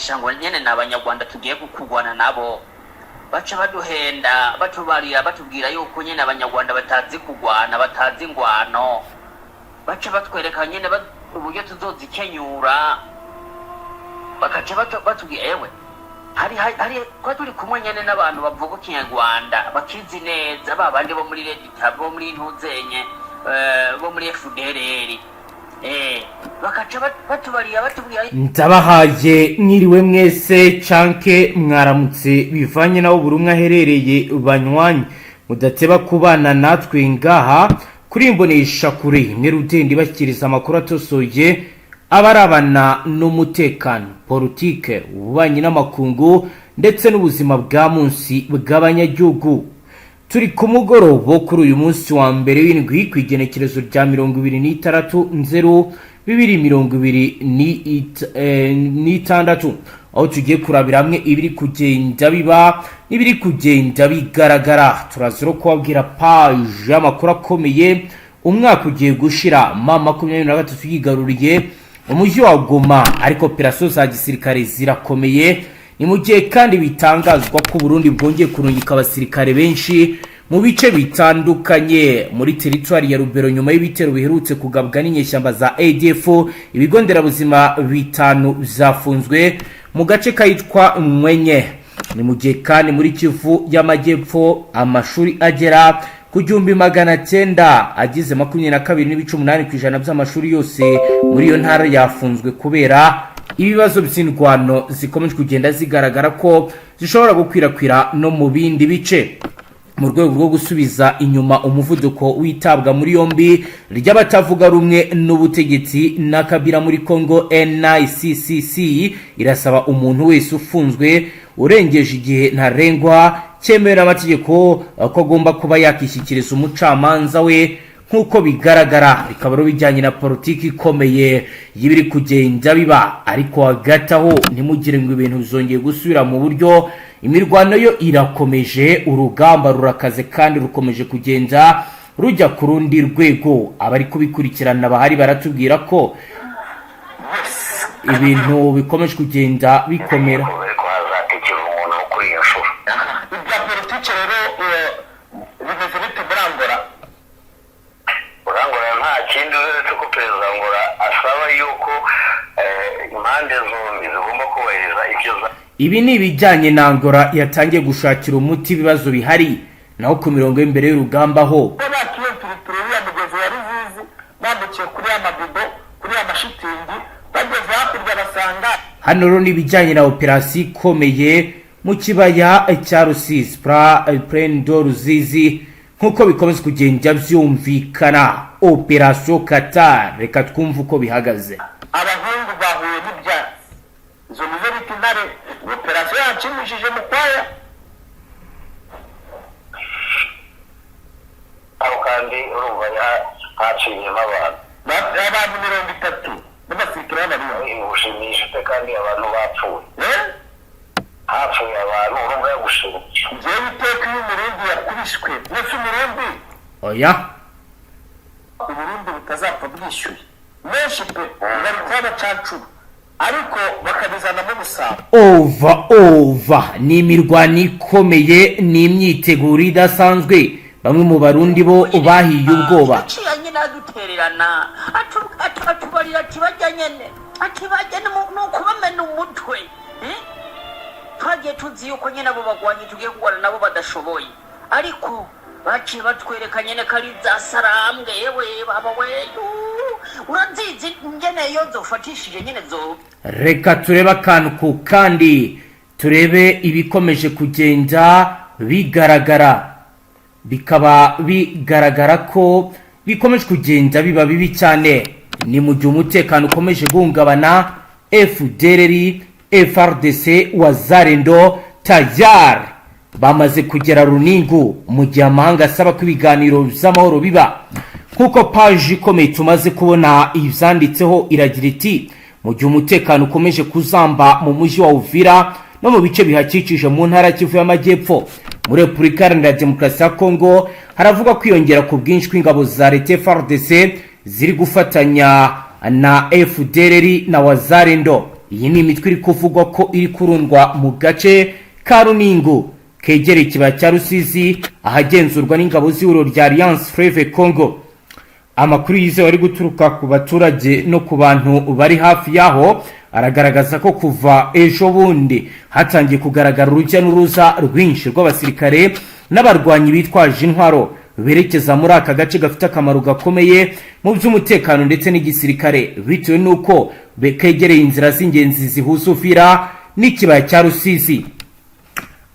Asha ngo nyene ni Abanyarwanda tugiye kurwana nabo. Baca baduhenda, batubarira, batubwira yuko nyene Abanyarwanda batazi kurwana, batazi ingwano. Baca batwereka nyene uburyo tuzozikenyura, bakaca batubwira ewe hari kwa turi kumwe nyene n'abantu bavuga Ikinyarwanda bakizi neza, ba bandi bo muri Redita, bo muri Ntuzenye, bo muri FDLR, bakaca batubarira, batubwira. Ndabahaye mwiriwe mwese canke mwaramutse, bivanye naho buri umwe aherereye. Banywanyi mudateba kubana natwe ngaha kuri Imbonesha Kure imwe rudende, ibashyikiriza amakuru atosoye abarabana n'umutekano, politike, ububanyi n'amakungu ndetse n'ubuzima bwa munsi bw'abanyagihugu. Turi ku mugoroba wo kuri uyu munsi wa mbere w'indwi, ku igenekerezo rya 26 Nzero 2026, aho tugiye kurabira hamwe ibiri kugenda biba n'ibiri kugenda bigaragara. Turaza no kubabwira paje y'amakuru akomeye. Umwaka ugiye gushira M23 yigaruriye umujyi wa Goma, ariko operasiyo za gisirikare zirakomeye. Ni mu gihe kandi bitangazwa ko Burundi bwongeye kurungika abasirikare benshi mu bice bitandukanye muri teritwari ya Rubero, nyuma y'ibitero biherutse kugabwa n'inyeshyamba za ADF. Ibigo nderabuzima bitanu byafunzwe mu gace kitwa Mwenye. Ni mu gihe kandi muri Kivu y'Amajyepfo amashuri agera ku 1900, agize 22.8% by'amashuri yose muri iyo ntara, yafunzwe kubera ibibazo by'indwano zikomeje kugenda zigaragara ko zishobora gukwirakwira no mu bindi bice. Mu rwego rwo gusubiza inyuma umuvuduko w'itabwa muri yombi ry'abatavuga rumwe n'ubutegetsi na Kabila muri Congo, NICCC irasaba umuntu wese ufunzwe urengeje igihe ntarengwa cyemewe n'amategeko ko agomba kuba yakishyikiriza umucamanza we. Nk'uko bigaragara, bikaba ari bijyanye na politiki ikomeye y'ibiri kugenda biba. Ariko hagati aho, ntimugire ngo ibintu bizongeye gusubira mu buryo. Imirwano yo irakomeje, urugamba rurakaze kandi rukomeje kugenda rujya ku rundi rwego. Abari kubikurikirana bahari baratubwira ko ibintu bikomeje kugenda bikomera. Ariko hazatekerwa umuntu wo kuri iyo nshuro. Ibya politiki rero bimeze bite muri Angola? Muri Angola nta kindi uretse ko perezida wa Angola asaba yuko impande zombi zigomba kubahiriza ibyo za Ibi ni ibijyanye na Angola yatangiye gushakira umuti ibibazo bihari. Naho ku mirongo y'imbere y'urugamba ho, bo bakiye turuturu uriya mugezi wa Ruzizi, bambukiye kuri ya mabido, kuri ya mashitingi, bageze hakurya basanga Hano rero ni ibijyanye na operasiyo ikomeye mu kibaya cya Rusizi, Plaine de Ruzizi, nk'uko bikomeza kugenda byumvikana, operasiyo Qatar. Reka twumve uko bihagaze. Abahungu bahuye n'ibyatsi, izo nizo bita intare. Operasiyo yanshimishije mu kwaya. Aho kandi urumva haciyemo abantu. Abantu 30 n'abasirikare b'Abarundi. Gushimisha ute kandi abantu bapfuye? Eh? Hapfuye abantu, urumva yagushimisha? Njyewe iteka iyo Umurundi yakubiswe, ndetse Umurundi Oya. Uburundi butazapfa bwishyuye menshi pe, bari kuba abacancuro, ariko bakabizanamo ubusambo. Ova ova, ni imirwano ikomeye, ni imyiteguro idasanzwe. Bamwe mu Barundi bo bahiye ubwoba. Yaciye nyine adutererana, atubarira ati bajya nyene, ati bajya ni ukubamena umutwe. Eh? Twagiye tuzi yuko nyene abo bagwanyi tugiye kurwana nabo badashoboye, ariko baciye batwereka nyene ko ari za sarambwe. Yewe baba we, urazizi ngene iyo zofatishije nyene zo Reka turebe akantu ku kandi, turebe ibikomeje kugenda bigaragara. Bikaba bigaragara ko bikomeje kugenda biba bibi cyane. Ni mu gihe umutekano ukomeje guhungabana. FDLR, FARDC, Wazalendo tayari bamaze kugera Runingu, mu gihe amahanga asaba ko ibiganiro by'amahoro biba. Nk'uko paji ikomeye tumaze kubona ibyanditseho iragira iti: mu gihe umutekano ukomeje kuzamba mu mujyi wa Uvira no mu bice bihakikije mu ntara ya Kivu y'Amajyepfo muri Repubulika Iharanira Demokarasi ya Kongo, haravugwa kwiyongera ku bwinshi kw'ingabo za leta FARDC ziri gufatanya na FDLR na Wazalendo. Iyi ni imitwe iri kuvugwa ko iri kurundwa mu gace ka Runingu kegereye ikibaya cya Rusizi, ahagenzurwa n'ingabo z'ihuriro rya Alliance Fleuve Congo. Amakuru yizewe ari guturuka ku baturage no ku bantu bari hafi y'aho aragaragaza ko kuva ejo bundi hatangiye kugaragara urujya n'uruza rwinshi rw'abasirikare n'abarwanyi bitwaje intwaro berekeza muri aka gace gafite akamaro gakomeye mu by'umutekano ndetse n'igisirikare, bitewe n'uko kegereye inzira z'ingenzi zihuza Uvira n'ikibaya cya Rusizi.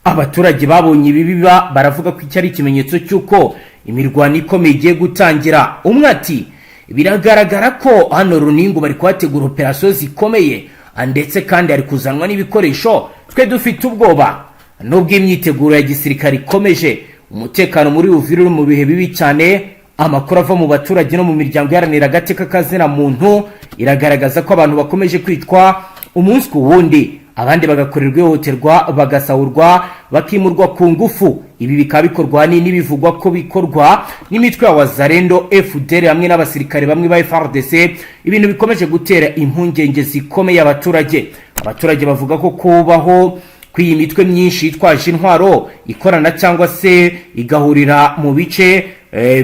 Abaturage babonye ibi biba baravuga ko iki ari ikimenyetso cy'uko imirwano ikomeye igiye gutangira. Umwe ati: "Biragaragara ko hano Runingu bari kuhategura operasiyo zikomeye, ndetse kandi hari kuzanwa n'ibikoresho. Twe dufite ubwoba." Nubwo imyiteguro ya gisirikare ikomeje, umutekano muri Uvira uri mu bihe bibi cyane. Amakuru ava mu baturage no mu miryango iharanira agateka kazina muntu iragaragaza ko abantu bakomeje kwicwa umunsi ku wundi, abandi bagakorerwa ihohoterwa, bagasahurwa, bakimurwa ku ngufu. Ibi bikaba bikorwa n'ibivugwa ko bikorwa n'imitwe ya Wazalendo, FDLR hamwe n'abasirikare bamwe ba FARDC, ibintu bikomeje gutera impungenge zikomeye abaturage. Abaturage bavuga ko kubaho kw'iyi mitwe myinshi yitwaje intwaro ikorana cyangwa se igahurira mu bice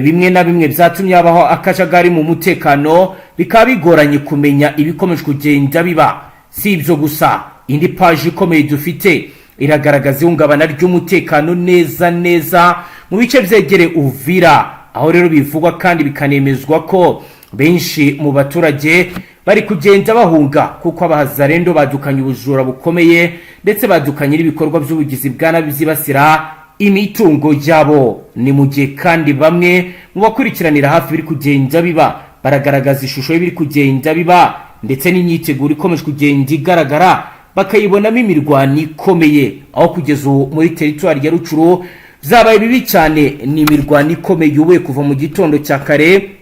bimwe na bimwe byatumye habaho akajagari mu mutekano, bikaba bigoranye kumenya ibikomeje kugenda biba. Si ibyo gusa, indi paji ikomeye dufite iragaragaza ihungabana ry'umutekano neza neza mu bice byegereye Uvira, aho rero bivugwa kandi bikanemezwa ko benshi mu baturage bari kugenda bahunga, kuko abahazarendo badukanye ubujura bukomeye, ndetse badukanye n'ibikorwa by'ubugizi bwa nabi byibasira imitungo yabo. Ni mu gihe kandi bamwe mu bakurikiranira hafi biri kugenda biba baragaragaza ishusho y'ibiri kugenda biba ndetse n'imyiteguro ikomeje kugenda igaragara, bakayibonamo imirwano ikomeye, aho kugeza ubu muri teritwari ya Rutshuru byabaye bibi cyane. Ni imirwano ikomeye yubuye kuva mu gitondo cya kare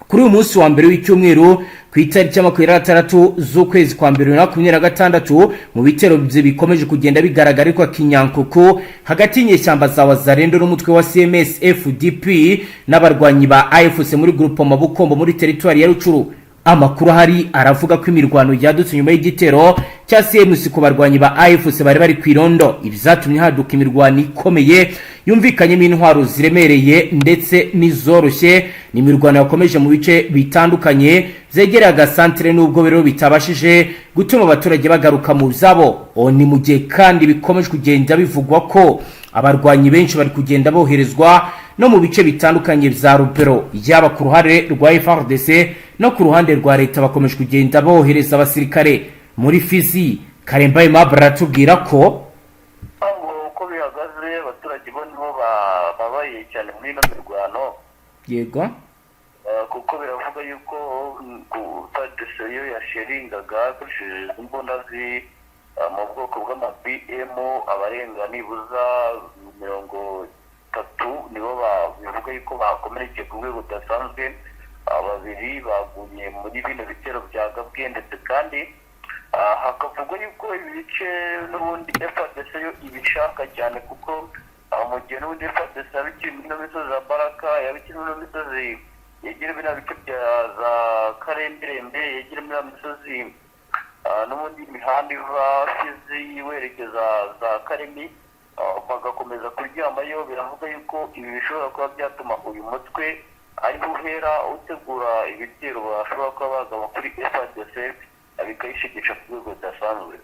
kuri uyu munsi wa mbere w'icyumweru, ku itariki ya 26 z'ukwezi kwa mbere 2026, mu bitero bikomeje kugenda bigaragara ariko Kinyankuku hagati y'inyeshyamba za Wazalendo n'umutwe wa CMS FDP n'abarwanyi ba AFC muri Groupement Bukombo muri teritwari ya Rutshuru. Amakuru ahari aravuga ko imirwano yadutse nyuma y'igitero cya CMC ku barwanyi ba AFC bari bari ku irondo. Ibi zatumye haduka imirwano ikomeye yumvikanyemo intwaro ziremereye ndetse n'izoroshye. Ni imirwano yakomeje mu bice bitandukanye byegereye agasantere, n'ubwo rero bitabashije gutuma abaturage bagaruka mu byabo. Ni mu gihe kandi bikomeje kugenda bivugwa ko abarwanyi benshi bari kugenda boherezwa no mu bice bitandukanye bya Rubero, yaba ku ruhare rwa FARDC no ku ruhande rwa leta bakomeje kugenda bohereza abasirikare. Muri Fizi, Karemba Aimable aratubwira ko Ngo uko bihagaze, abaturage bo nibo babaye cyane muri ino mirwano. Kuko biravuga yuko FARDC yo yasheringaga akoresheje imbunda mu bwoko bw'ama BM, abarenga nibuza 30 nibo bivuga yuko bakomerekeye ku rwego rudasanzwe. Babiri baguye muri bino bitero bya gabwe, ndetse kandi hakavugwa yuko ibi bice n'ubundi FARDC yo ibishaka cyane, kuko mu gihe n'ubundi FARDC yaba ikiri muri ino misozi ya Baraka, yaba ikiri muri ino misozi yegera biriya bice bya za Karemberembe, yegera muri iriya misozi, n'ubundi imihanda iva Fizi werekeza za Karemi, bagakomeza kuryamayo. Biravuga yuko ibi bishobora kuba byatuma uyu mutwe ari uhera utegura ibitero bashobora kuba bagaba kuri FARDC, bikayishigisha ku rwego rudasanzwe.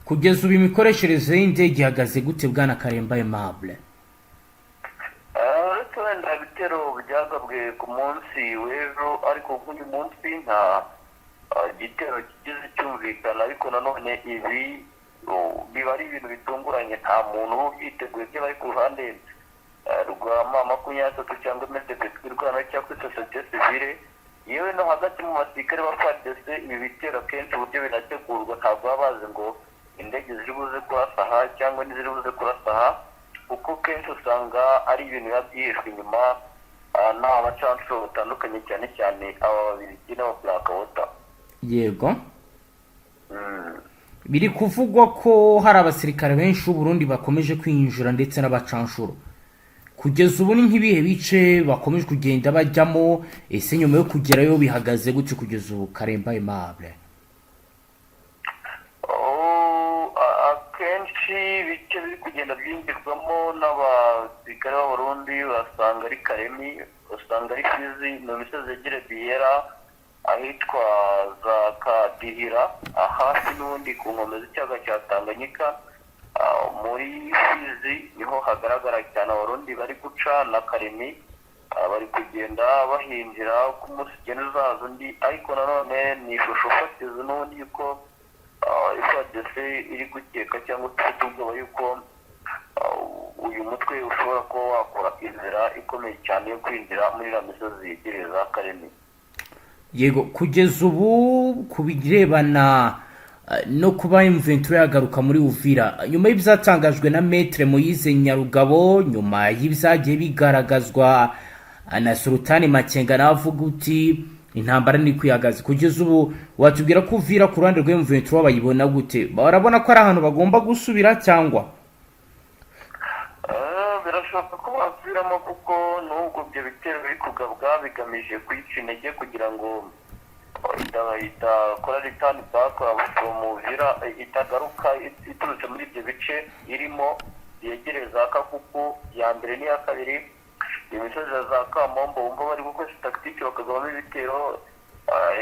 Kugeza ubu imikoreshereze y'indege ihagaze gute, bwana Karemba Aimable? Uretse wenda ibitero byagabwe ku munsi w'ejo, ariko nk'uyu munsi nta gitero kigeze cyumvikana. Ariko nanone ibi biba ari ibintu bitunguranye, nta muntu uba ubyiteguye, byaba ari ku ruhande rwa M23 cyangwa MRDP Twirwaneho cyangwa kuri sosiyete sivile, yewe no hagati mu basirikare ba FARDC. Ibi bitero akenshi uburyo binategurwa, ntabwo baba bazi ngo indege ziri buze kurasa aha cyangwa ntiziri buze kurasa aha, kuko kenshi usanga ari ibintu biba byihishwe inyuma n'abacancuro batandukanye, cyane cyane aba Babirigi n'aba Black Water. Biri kuvugwa ko hari abasirikare benshi b'u Burundi bakomeje kwinjira ndetse n'abacanshuro. Kugeza ubu ni nk'ibihe bice bakomeje kugenda bajyamo? Ese nyuma yo kugerayo bihagaze gute kugeza ubu, Karemba Aimable? Oh, akenshi ibice biri kugenda byinjirwamo n'abasirikare b'Abarundi basanga ari Karemi, usanga ari Fizi, mu misozi yegereye Biyera, ahitwa za Kadihira, hafi n'ubundi ku nkombe z'ikiyaga cya Tanganyika. Muri Fizi niho hagaragara cyane Abarundi bari guca na Karemi. Bari kugenda bahinjira uko umunsi ugenda uzaza undi, ariko nanone ni ishusho fatizo n'ubundi yuko FARDC iri gukeka cyangwa se ifite ubwoba yuko uyu mutwe ushobora kuba wakora inzira ikomeye cyane yo kwinjira muri iriya misozi yegereye za Karemi. Yego, kugeza ubu ku birebana no kuba M23 yagaruka muri Uvira nyuma y'ibyatangajwe na Maître Moise Nyarugabo, nyuma y'ibyagiye bigaragazwa na Sultani Makenga, nawe avuga uti intambara ni kwihagaze, kugeza ubu watubwira ko Uvira ku ruhande rwa M23 bayibona gute? Barabona ko ari ahantu bagomba gusubira cyangwa? Birashoboka ko basubiramo, kuko n'ubwo ibyo bitero biri kugabwa bigamije kuyica intege kugira ngo idakora return back from Uvira, itagaruka iturutse muri ibyo bice irimo yegereye za Kakuku ya mbere n'iya kabiri, imisozi ya za Kamombo. Wumva bari gukoresha tactique bakagabamo ibitero,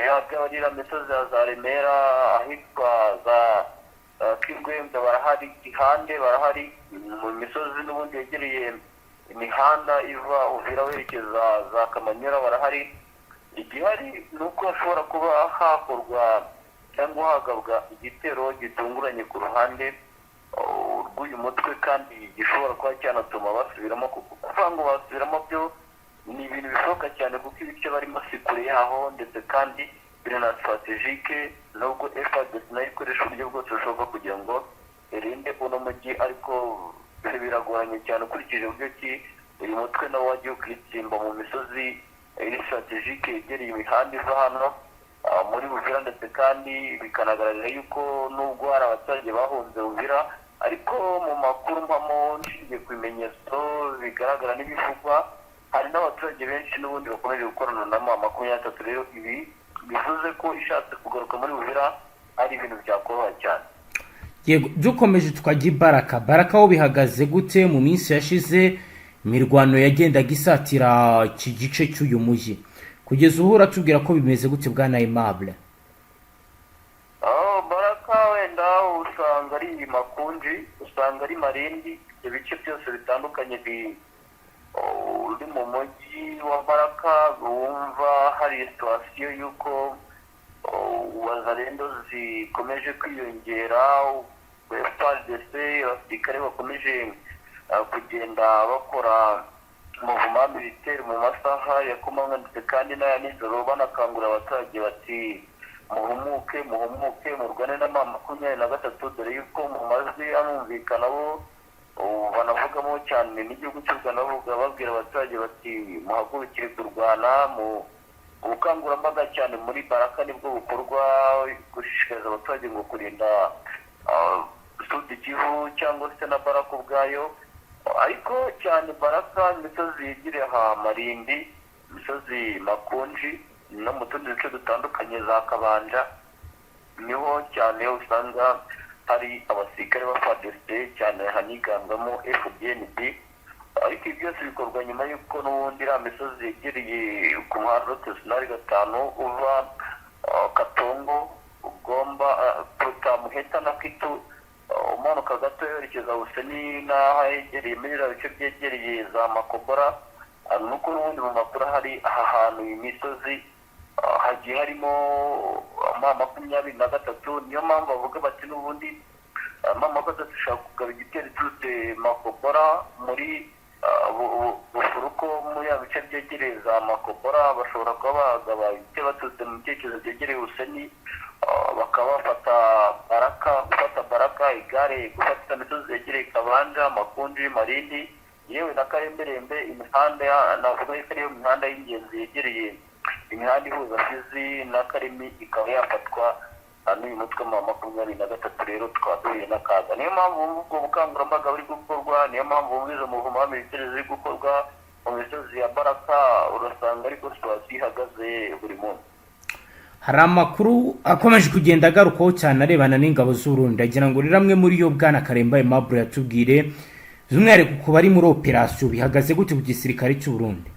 yaba ari iriya misozi ya za Remera, ahitwa za Kigwembe barahari, Gihande barahari, mu misozi n'ubundi yegereye imihanda iva Uvira werekeza za Kamanyura barahari. Igihari ni uko hashobora kuba hakorwa cyangwa hagabwa igitero gitunguranye ku ruhande rw'uyu mutwe, kandi gishobora kuba cyanatuma basubiramo, kuko kuvuga ngo basubiramo byo ni ibintu bishoboka cyane, kuko ibice barimo si kure yaho, ndetse kandi biri na stratégique, nubwo FARDC nayo ikoresha uburyo bwose bushoboka kugira ngo irinde uno mujyi, ariko biragoranye cyane ukurikije uburyo ki uyu mutwe nawo wagiye ukitsimba mu misozi iri stratégique yegereye imihanda iva hano muri Uvira. Ndetse kandi bikanagaragara yuko nubwo hari abaturage bahunze Uvira, ariko mu makuru mpamo nshingiye ku bimenyetso bigaragara n'ibivugwa, hari n'abaturage benshi n'ubundi bakomeje gukorana na M23. Rero ibi bivuze ko ishatse kugaruka muri Uvira ari ibintu byakoroha cyane. Yego, dukomeje tukajya i Baraka. Baraka ho bihagaze gute? Mu minsi yashize imirwano yagendaga isatira iki gice cy'uyu mujyi. Kugeza ubu uratubwira ko bimeze gute, bwana Aimable? Aho Baraka wenda usanga ari Makunji, usanga ari Marindi, ibyo bice byose bitandukanye uri mu mujyi wa Baraka wumva hari situation y'uko Wazalendo zikomeje kwiyongera, FARDC abasirikare bakomeje kugenda bakora mouvement militaire mu masaha ya kumanywa ndetse kandi n'aya nijoro, banakangurira abaturage bati: "Muhumuke, muhumuke, murwane na M23," dore yuko mu majwi anumvikana bo banavugamo cyane n'igihugu cy'u Rwanda, bavuga babwira abaturage bati: "Muhagurukire kurwana." Mu ubukangurambaga cyane muri Baraka nibwo bukorwa, gushishikariza abaturage ngo kurinda Sud Kivu cyangwa se na Baraka ubwayo, ariko cyane Baraka, imisozi yegereye aha Marindi, imisozi Makunji no mu tundi duce dutandukanye za Kabanja, niho cyane usanga hari abasirikare ba FARDC, cyane haniganzamo FDNB. Ariko ibi byose bikorwa nyuma y'uko n'ubundi iriya misozi yegereye ku muhanda route nationale 5 uva Katongo, ugomba kuruta Muheta na Kitu, umanuka gato werekeza Buseni n'aho hegereye muri biriya bice byegereye za Makobora, nuko n'ubundi mu makuru hari aha hantu iyi misozi hagiye harimo M23. Niyo mpamvu bavuga bati n'ubundi M23 ishobora kugaba igitero iturutse Makobora muri Bufuruko, muri ya bice byegereye za Makobora. Bashobora kuba bagaba ibitero baturutse mu byerekezo byegereye Buseni, bakaba bafata Baraka, gufata Baraka igare, gufata imisozi yegereye Kabanja, Makunji, Marindi, yewe na Karemberembe, imihanda navuga yuko ariyo mihanda y'ingenzi yegereye imihanda ihuza Fizi na Karemi ikaba yafatwa. N'uyu mutwe wa 23 rero tukaba duhuye n'akaga. Niyo mpamvu wumva ubwo bukangurambaga buri gukorwa, niyo mpamvu wumva izo mouvement militaire ziri gukorwa mu misozi ya Baraka. Urasanga ariko situation ihagaze buri munsi. Hari amakuru akomeje kugenda agarukwaho cyane arebana n'ingabo z'Uburundi. Agira ngo rero amwe muri yo, bwana Karemba Aimable, yatubwire by'umwihariko ku bari muri operasiyo, bihagaze gute ku gisirikare cy'Uburundi?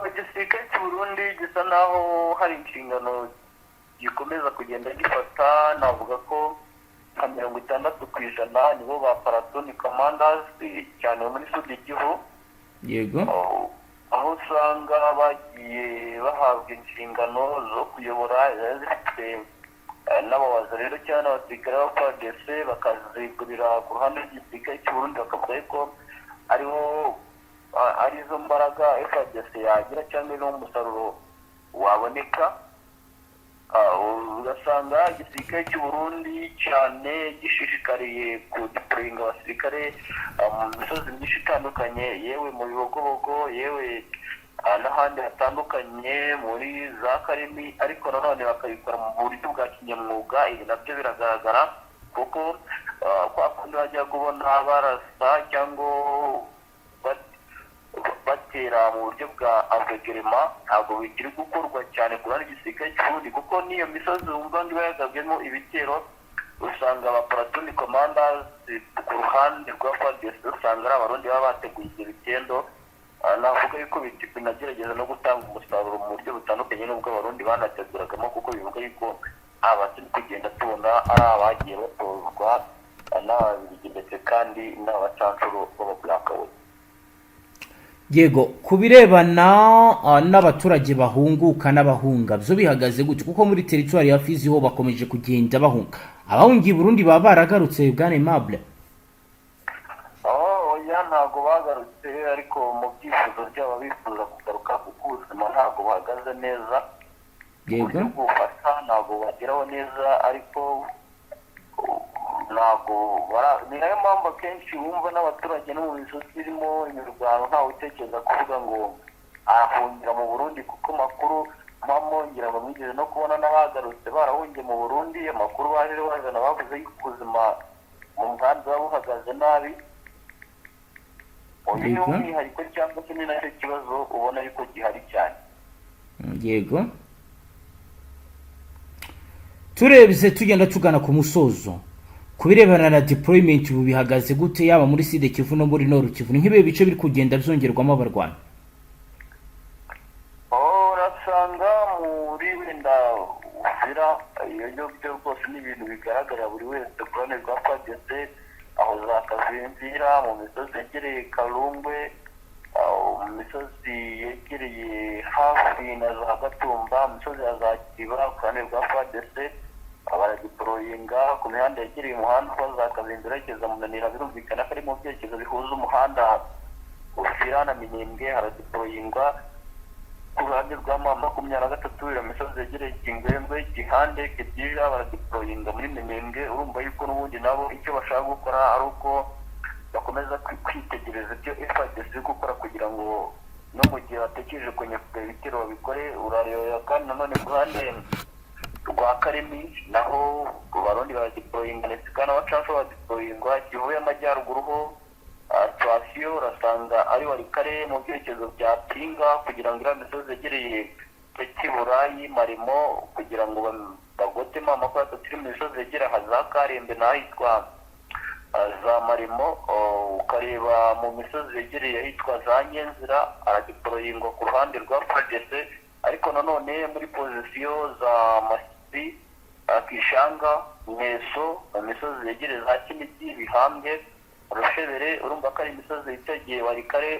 Igisirikare cy'Uburundi gisa naho hari inshingano gikomeza kugenda gifata. Navuga ko nka 60% nibo ba platoon commanders, cyane muri Sud Kivu, aho usanga bagiye bahabwa inshingano zo kuyobora zifite n'ababaza rero cyangwa n'abasirikare ba FARDC, bakazigurira ku ruhande rw'igisirikare cy'Uburundi, bakavuga ko ariho arizo mbaraga FARDC yagira cyangwa niwo musaruro waboneka. Ugasanga igisirikare cy'Uburundi cyane gishishikariye kudeployinga abasirikare mu misozi myinshi itandukanye, yewe mu Bibogobogo, yewe n'ahandi hatandukanye muri za Karimi, ariko nanone bakabikora mu buryo bwa kinyamwuga. Ibi nabyo biragaragara kuko kwa kundi bajya kubona barasa cyangwa batera mu buryo bwa aveuglement, ntabwo bikiri gukorwa cyane ku ruhande rw'igisirikare cy'Uburundi, kuko n'iyo misozi wumva ngo iba yagabwemo ibitero, usanga aba platoon commanders ku ruhande rwa FARDC usanga ari Abarundi baba bateguye ibyo bitendo. Navuga yuko binagerageza no gutanga umusaruro mu buryo butandukanye n'ubwo Abarundi banateguragamo, kuko bivuga yuko aba turi kugenda tubona ari abagiye batozwa n'Ababiligi ndetse kandi n'abacancuro b'aba. Yego, ku birebana n'abaturage bahunguka n'abahunga, byo bihagaze gute? Kuko muri teritwari ya Fizi ho bakomeje kugenda bahunga. Abahungiye i Burundi baba baragarutse, bwana Aimable? Oh, oya, ntabwo bagarutse, ariko mu byifuzo byabo bifuza kugaruka, kuko ubuzima ntabwo buhagaze neza. Uburyo bw'ubufasha ntabwo bageraho neza, ariko ntabwo ni nayo mpamvu akenshi wumva n'abaturage no mu misozi irimo imirwano ntawe utekereza kuvuga ngo arahungira mu Burundi, kuko makuru mpamo ngira ngo mwigeze no kubona n'abagarutse barahungiye mu Burundi, amakuru baje bazana bavuze yuko ubuzima mu nkambi buba buhagaze nabi. Uyu ni umwihariko cyangwa se ni nacyo kibazo ubona yuko gihari cyane. Yego, turebye tugenda tugana ku musozo, ku birebana na deployment ubu bihagaze gute, yaba muri Sud Kivu no muri Nord Kivu? Ni nk'ibihe bice biri kugenda byongerwamo abarwanyi? Oh, urasanga muri wenda Uvira, iyo byo byo rwose ni ibintu bigaragarira buri wese ku ruhande rwa FARDC, aho za Kavimvira, mu misozi yegereye Karungwe, aho mu misozi yegereye hafi na za Gatumba, mu misozi ya za Kiba, ku ruhande rwa FARDC baradeployinga ku mihanda yegereye umuhanda uva za Kavimvira werekeza Munanira. Birumvikana ko ari mu byerekezo bihuza umuhanda Uvira na Minembwe, haradeployingwa. Ku ruhande rwa M23, iyo misozi yegereye Kingwengwe, Gihande, Kidira, baradeployinga. Muri Minembwe urumva yuko n'ubundi nabo icyo bashaka gukora ari uko bakomeza kwitegereza ibyo FARDC iri gukora, kugira ngo no mu gihe batekereje kongera kugaba ibitero babikore. Urareba kandi nanone ku ruhande rwa Karemi, naho Abarundi baradeployinga ndetse kandi abacancuro baradeployingwa. Kivu y'Amajyaruguru ho situation urasanga ari Walikale mu byerekezo bya Pinga, kugira ngo iriya misozi yegereye Kiburayi, Maremo, kugira ngo bagotemo amakuru atatu iri mu misozi yegereye aha za Karembe n'ahitwa za Maremo. Ukareba mu misozi yegereye ahitwa za Nyenzira, haradeployingwa ku ruhande rwa FARDC, ariko nanone muri position za Masisi, Kishanga, Mweso, mu misozi yegereye za Kinigi, Bihambwe, Rushebere, urumva ko ari imisozi yitegeye Walikale.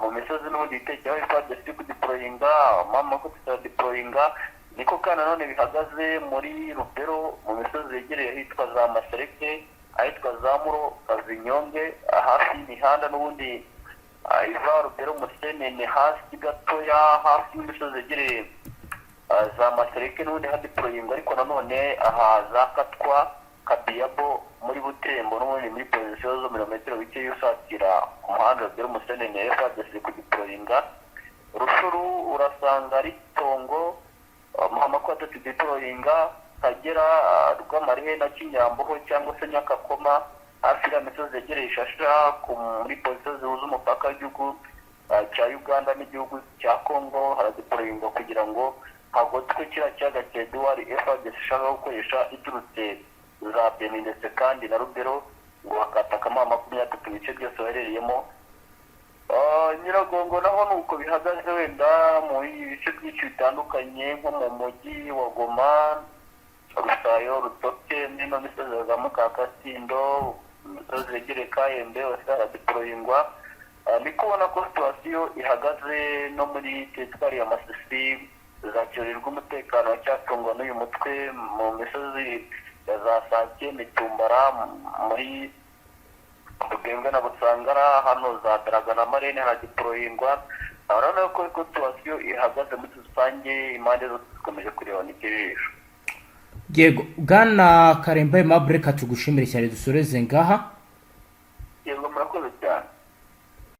Mu misozi n'ubundi yitegeye aho FARDC iri kudeployinga, mama ko tutadeployinga. Niko kandi nanone bihagaze muri Rubero, mu misozi yegereye ahitwa za Masereke, ahitwa za Muro, Kazinyonge, hafi y'imihanda n'ubundi iva Rubero Musenene, hasi gatoya, hafi y'imisozi yegereye za Masereke, n'ubundi hadeployingwa. Ariko nanone aha za Katwa, Kabiyabo, muri Butembo, n'ubundi muri position zo mirometero bike usatira umuhanda Rubero Musenene, FARDC kudeployinga. Rutshuru urasanga ari Tongo. Makumyabiri deployinga Kagera, Rwamarihe na Kinyamboho cyangwa se Nyakakoma, hafi ya misozi yegereye Ishasha muri position zihuza umupaka w'igihugu cya Uganda n'igihugu cya Congo, haradeployingwa kugira ngo hagotwe kiriya kiyaga cya Edouard FARDC ishaka gukoresha iturutse za Beni ndetse kandi na Rubero, ngo bakataka M23 ibice byose baherereyemo. Nyiragongo naho ni uko bihagaze, wenda mu bice byinshi bitandukanye nko mu mujyi wa Goma, Rusayo, Rutoke, n'ino misozi ya za Mukakasindo, imisozi yegereye Kahembe, hose haradeployingwa. Ni kubona ko situation ihagaze no muri teritwari ya Masisi, za cyorirwa umutekano wacyatungwa n'uyu mutwe mu misozi ya za Sake, Mitumbara, muri Bwembwe na Busangara, hano za Daraga na Marene haradeployingwa. Urabona ko situation ihagaze muri rusange, impande zose zikomeje kurebana ikijisho. Yego, bwana Karemba Aimable, reka tugushimire cyane, dusoreze ngaha. Yego, murakoze cyane.